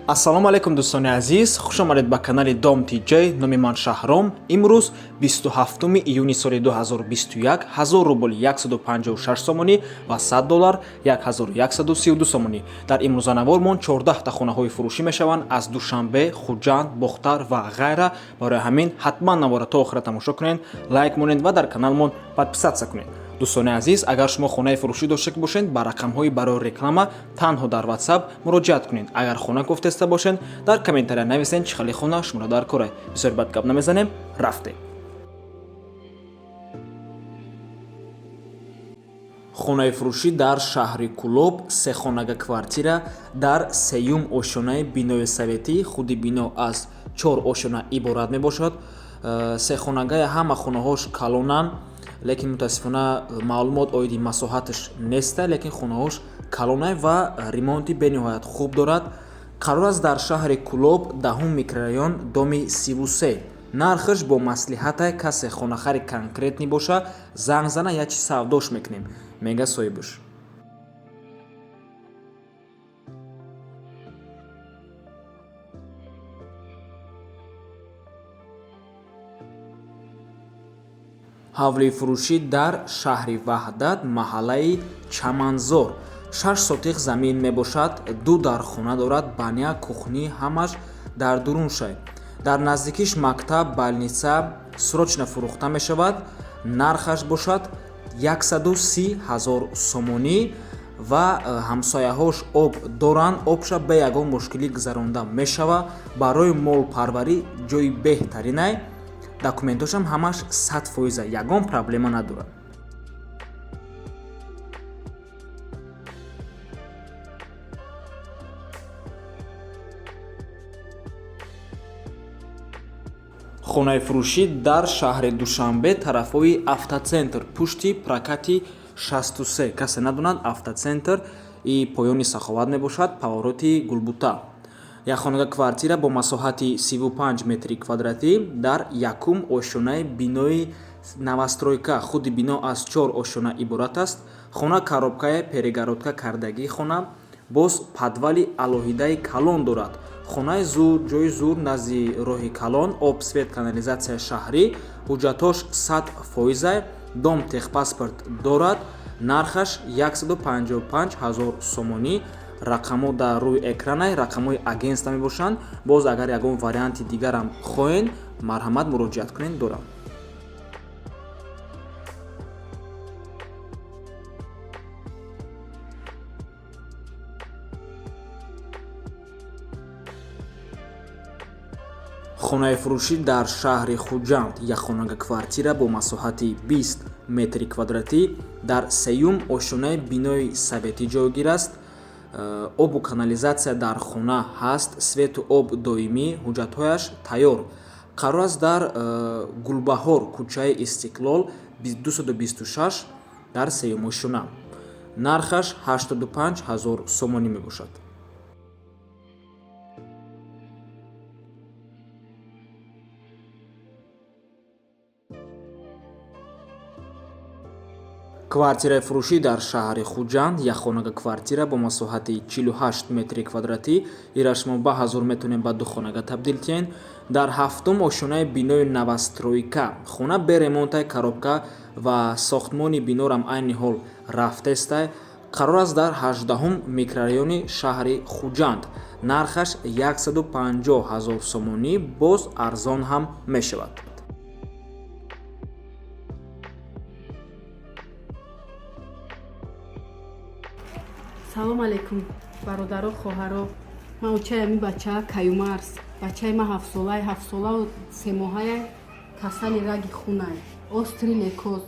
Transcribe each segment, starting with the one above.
Ассалому алайкум, дӯстони азиз, хуш омадед ба канали Дом ТJ. Номи ман Шаҳром. Имрӯз 27 июни соли 2021, 1000 рубл 156 сомонӣ ва 100 доллар 1132 сомонӣ. Дар имрӯзанавормон 14 та хонаҳои фурӯшӣ мешаванд аз Душанбе, Хуҷанд, Бохтар ва ғайра. Барои ҳамин ҳатман навора то охира тамошо кунед, лайк монед ва дар каналмон подписаться кунед. Дӯстони азиз, агар шумо хонаи фурӯшӣ дошта бошед, ба рақамҳои барои реклама танҳо дар WhatsApp муроҷиат кунед. Агар хона кофтеста бошед, дар комментария нависед, чӣ хеле хона шуморо дар кора. Бисёр бад гап намезанем, рафтем. Хонаи фурӯшӣ дар шаҳри Кӯлоб, сехонага квартира дар сеюм ошёнаи бинои советӣ. Худи бино аз чор ошёна иборат мебошад. Сехонагаи ҳама хонаҳош калонанд, лекин мутаассифона маълумот оиди масоҳаташ неста, лекин хонаҳош калонай ва ремонти бениҳоят хуб дорад. Қарор аст дар шаҳри Кӯлоб, 10-ум микрорайон, доми 33. Нархаш бо маслиҳатай. Касе хонахари конкретный боша, занг зана, як чи савдош мекунем, мега соҳибаш. Ҳавлии фурӯшӣ дар шаҳри Ваҳдат, маҳаллаи Чаманзор, 6 сотих замин мебошад, ду дархона дорад, баня, кухня ҳамаш дар дуруншай. Дар наздикиш мактаб, больница. Срочно фурӯхта мешавад. Нархаш бошад 130 ҳазор сомонӣ ва ҳамсояҳош об доранд, обша бе ягон мушкилӣ гузаронда мешавад. Барои молпарварӣ ҷои беҳтаринай. Документошам ҳамаш 100%-а, ягон проблема надорад. Хонаи фурӯшӣ дар шаҳри Душанбе, тарафҳои Автоцентр, пушти прокати 63. Касе надонад, Автоцентр и поёни Саховат мебошад, повороти Гулбута. Якхонага квартира бо масоҳати 35 метри квадратӣ дар якум ошёнаи бинои новостройка. Худи бино аз чор ошёна иборат аст. Хона коробкае, перегородка кардагии хона, боз подвали алоҳидаи калон дорад. Хонаи зур, ҷои зур, назди роҳи калон, об, свет, канализатсия шаҳрӣ. Ҳуҷҷатҳош 100%-а, дом техпаспорт дорад. Нархаш 155 ҳазор сомонӣ. Рақамҳо дар рӯи экранай, рақамҳои агентства мебошанд. Боз агар ягон варианти дигарам хоҳед, марҳамат, муроҷиат кунед, дорам. Хонаи фурӯшӣ дар шаҳри Хуҷанд, якхонага квартира бо масоҳати 20 метри квадратӣ дар сеюм ошёнаи бинои советӣ ҷойгир аст. Обу канализатсия дар хона ҳаст, свету об доимӣ, ҳуҷҷатҳояш тайёр. Қарор аст дар Гулбаҳор, кӯчаи Истиқлол 226, дар сеюм ошёна. Нархаш 85 ҳазор сомонӣ мебошад. Квартираи фурӯшӣ дар шаҳри Хуҷанд, якхонага квартира бо масоҳати 48 метри квадратӣ. Ира шумо ба ҳазор метавонед ба духонага табдил диҳед. Дар ҳафтум ошёнаи бинои новостройка. Хона бе ремонтай, коробка ва сохтмони бинорам айни ҳол рафтестай. Қарор аст дар 18-ум микрорайони шаҳри Хуҷанд. Нархаш 150 ҳазор сомонӣ, боз арзон ҳам мешавад. Салом алейкум, бародаро, хоҳаро. Ман очаи ами бача Каюмарс. Бачаи ман 7-солаи, 7-солаву 3 моҳая, касали раги хунай, острый лейкоз.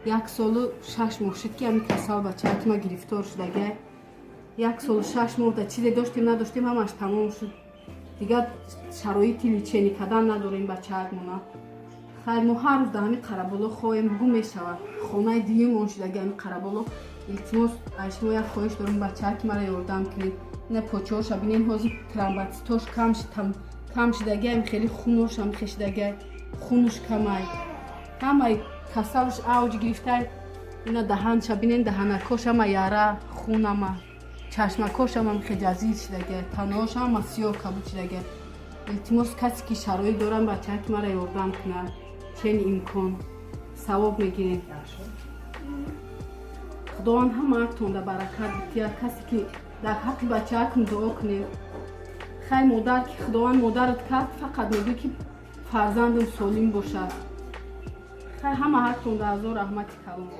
1 солу 6 моҳ шуд, ки ами касал бачаати ма гирифтор шудагай. 1 солу 6 моҳ да чизе доштем, надоштем, ҳамаш тамом шуд. Дигар шароити лечение кардан надорем бачаатмона. Хайр, мо ҳар рӯз дар ҳами Қараболо хоҳем, гум мешавад. Хонаи дуюм он шудаги ҳами Қараболо. Илтимос, аз шумо як хоҳиш дорем: бачаак мара ёрдам кунед. Ина почаҳоша бинен, ҳозир тромбоцитош кам шудагиам, хеле хуношам хешидагиай, хунуш камай, ҳамаи касалш авҷ гирифтай. Ина даҳанша бинен, даҳанакош ҳама яра, хунама. Чашмакошам ҳам хеле азиз шидага, таноҳошам ҳама сиёҳ кабуд шидага. Илтимос, касе ки шароит дорам, бачаак мара ёрдам кунад, чени имкон савоб мегирем. Худованд ҳамаатонда баракат битиҳад. Касе ки дар ҳаққи бачаакм дуо кунед. Хай, модар ки Худованд модарат кард, фақат мегӯй ки фарзандам солим бошад. Хай, ҳама ҳақтонда ҳазор раҳмати калон.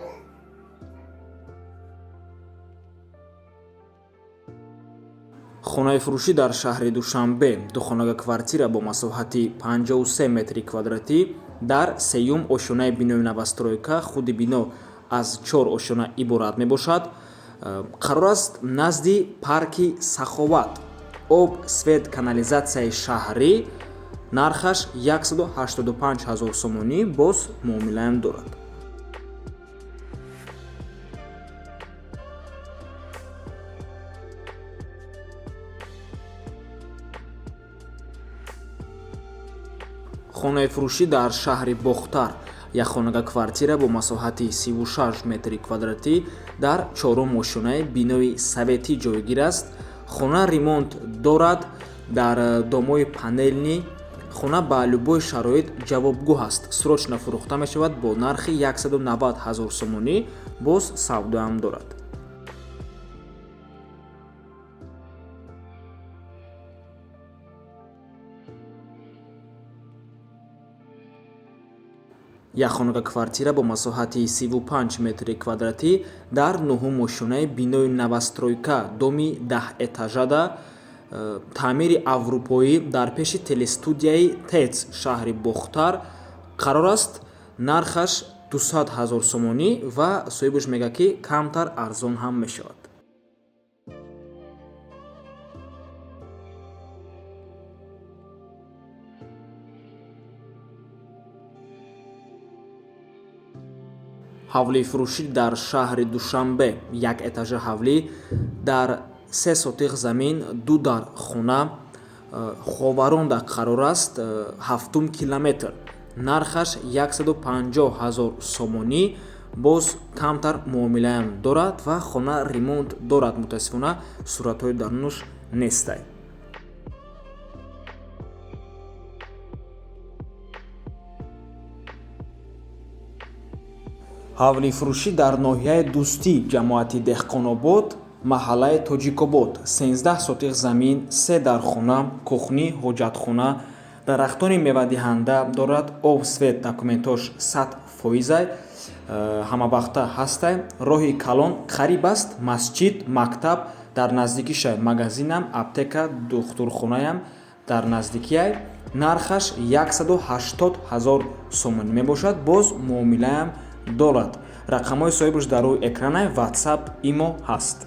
Хонаи фурӯшӣ дар шаҳри Душанбе, духонага квартира бо масоҳати 53 метри квадратӣ дар сеюм ошёнаи бинои новостройка. Худи бино аз чор ошёна иборат мебошад. Қарор аст назди парки Саховат. Об, свет, канализатсияи шаҳрӣ. Нархаш 185 ҳазор сомонӣ, боз муомилаам дорад. Хонаи фурӯшӣ дар шаҳри Бохтар, якхонага квартира бо масоҳати 36 метри квадратӣ дар чорум ошёнаи бинои советӣ ҷойгир аст. Хона ремонт дорад, дар домои панельный. Хона ба любой шароит ҷавобгӯ ҳаст. Срочно фурӯхта мешавад бо нархи 190 ҳазор сомонӣ, боз савдоам дорад. Якхонага квартира бо масоҳати 35 метри квадратӣ дар нуҳум ошёнаи бинои новостройка, доми даҳэтажада, таъмири аврупоӣ, дар пеши телестудияи ТЭЦ шаҳри Бохтар қарор аст. Нархаш 200 ҳазор сомонӣ ва соҳибаш мегӯяд, ки камтар арзон ҳам мешавад. Ҳавлии фурӯшӣ дар шаҳри Душанбе, як этажа ҳавлӣ дар се сотиқ замин, ду дар хона, Ховаронда қарор аст, ҳафтум километр. Нархаш 150 ҳазор сомонӣ, боз камтар муомилаам дорад ва хона ремонт дорад. Мутаассифона, суратҳои дарунаш нестай. Ҳавлии фурӯшӣ дар ноҳияи Дӯстӣ, ҷамоати Деҳқонобод, маҳаллаи Тоҷикобод, 13 сотиқ замин, се дархона, кухни, ҳоҷатхона, дарахтони мевадиҳанда дорад. Об, свет, документош 100 фоизай, ҳамавақта ҳастай. Роҳи калон қариб аст, масҷид, мактаб дар наздикиша, магазинам, аптека, духтурхонаям дар наздикиай. Нархаш 180 ҳазор сомонӣ мебошад, боз муомилаам дорад. Рақамҳои соҳибаш дар рӯи экранай, Ватсап, Имо ҳаст.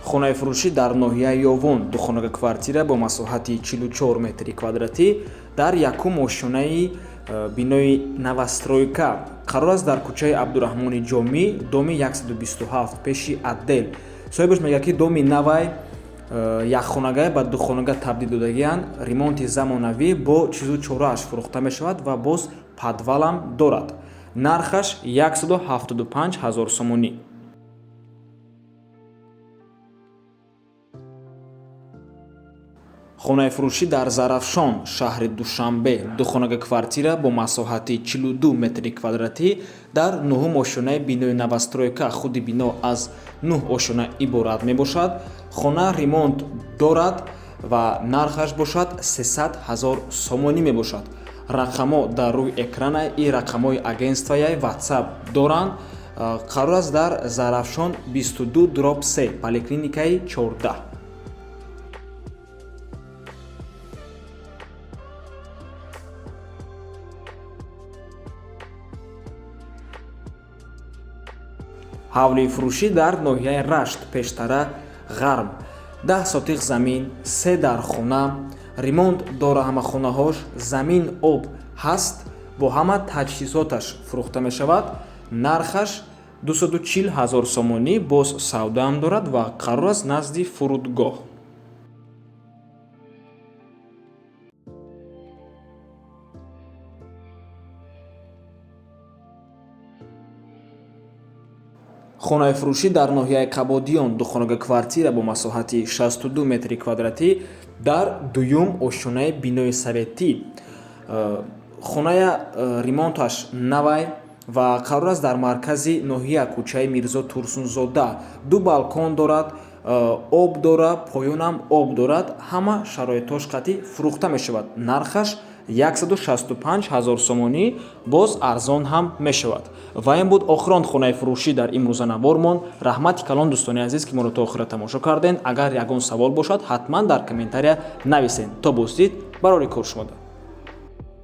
Хонаи фурӯшӣ дар ноҳияи Ёвон, духонага квартира бо масоҳати 44 метри квадратӣ дар якум ошёнаи бинои новостройка қарор аст, дар кӯчаи Абдураҳмони Ҷомӣ, доми 127, пеши отдел. Соҳибаш мегӯяд, ки доми навай, якхонагае ба духонага табдил додагианд, ремонти замонавӣ, бо чизу чорааш фурӯхта мешавад ва боз подвалам дорад. Нархаш 175 ҳазор сомонӣ. Хонаи фурӯшӣ дар Зарафшон, шаҳри Душанбе, духонага квартира бо масоҳати 42 метри квадратӣ дар нуҳум ошёнаи бинои новостройка. Худи бино аз нӯҳ ошёна иборат мебошад. Хона ремонт дорад ва нархаш бошад 300 ҳазор сомонӣ мебошад. Рақамҳо дар рӯи экрана и рақамҳои агентствояй, Ватсап доранд. Қарор аст дар Зарафшон, 22/3, поликлиникаи 14. Ҳавлии фурӯшӣ дар ноҳияи Рашт, пештара Ғарб, 10 сотиқ замин, се дар хона, ремонт дора ҳама хонаҳош, замин, об ҳаст, бо ҳама таҷҳизоташ фурӯхта мешавад. Нархаш 240 ҳазор сомонӣ, боз савдаам дорад ва қарор аст назди фурудгоҳ. Хонаи фурӯшӣ дар ноҳияи Қабодиён, духонага квартира бо масоҳати 62 метри квадратӣ дар дуюм ошёнаи бинои советӣ. Хоная ремонташ навай ва қарор аст дар маркази ноҳия, кӯчаи Мирзо Турсунзода. Ду балкон дорад, об дорад, поёнам об дорад, ҳама шароитҳош қатъӣ фурӯхта мешавад. Нархаш 165 ҳазор сомонӣ, боз арзон ҳам мешавад. Ва ин буд охирон хонаи фурӯшӣ дар имрӯза навормон. Раҳмати калон, дӯстони азиз, ки моро то охира тамошо кардем. Агар ягон савол бошад, ҳатман дар комментария нависед. То боздид, барори кор шумода.